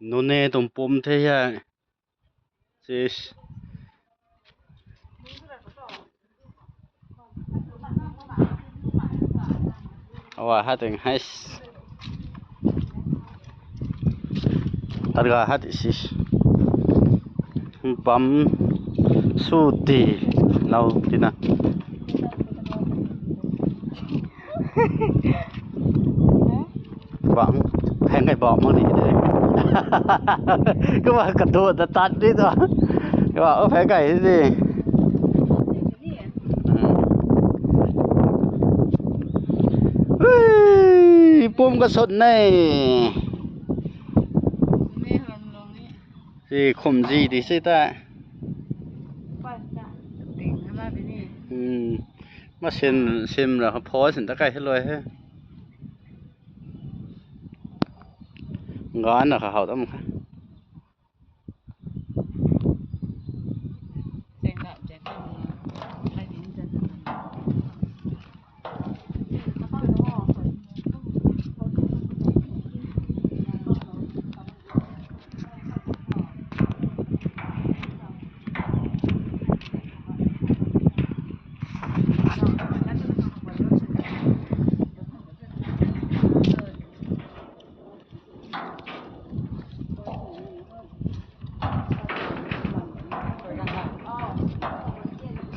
Noney tong pom the ya. Sis. Awa hat eng hais. Targa hat sis. Bam suti lau tina. ຫວັງແພງໃຫ້ບອກມັນດີເດີ ກໍວ່າກະໂດດຕະຕັດນີ້ຕົວະ ກໍວ່າເອີ ແພງໄກ່ນີ້ ອືມ ເຮີ້ຍ ປຸ້ມກະສົນໃນ ຊິຂົມຈີດີຊິຕາ ອືມ ມາເຊັນ ເຊັນລະພໍສັນຕະໄກ່ເຮັດລວຍເຮີ້ຍ. ງານນະເຂົາຕ້ອງ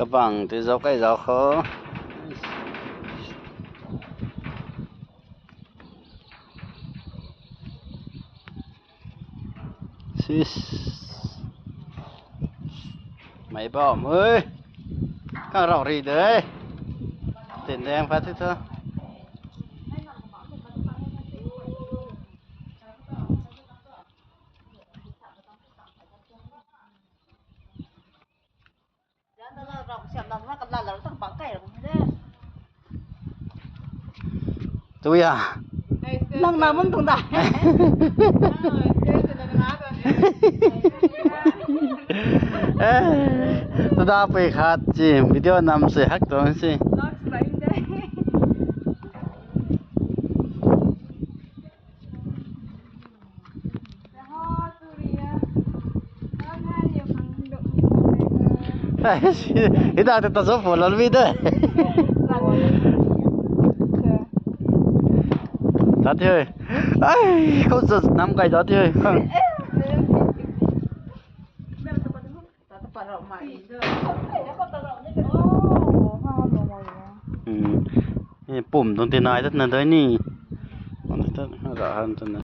ກະບັງທີ່ເຈົ້າໄກ່ເຈົ້າເຂົາ ຊິສ ໄໝບອມເອີຍ ກາງຣອງຣີເດີ ເຕັນແດງພາທິດເທີ. Tuya. Nang namun tunda. ເອີ ຕະດາໄປຄາດຈີ ວິດີໂອນຳເສຍຮັກຕົວຊິ. ເຮັດໄດ້ແຕ່ຕາໂຊໂຟນລະວີເດີ ຕັດເຮີຍ ເອີຍ ເຂົາຈະນຳໄກ່ຕັດເຮີຍ.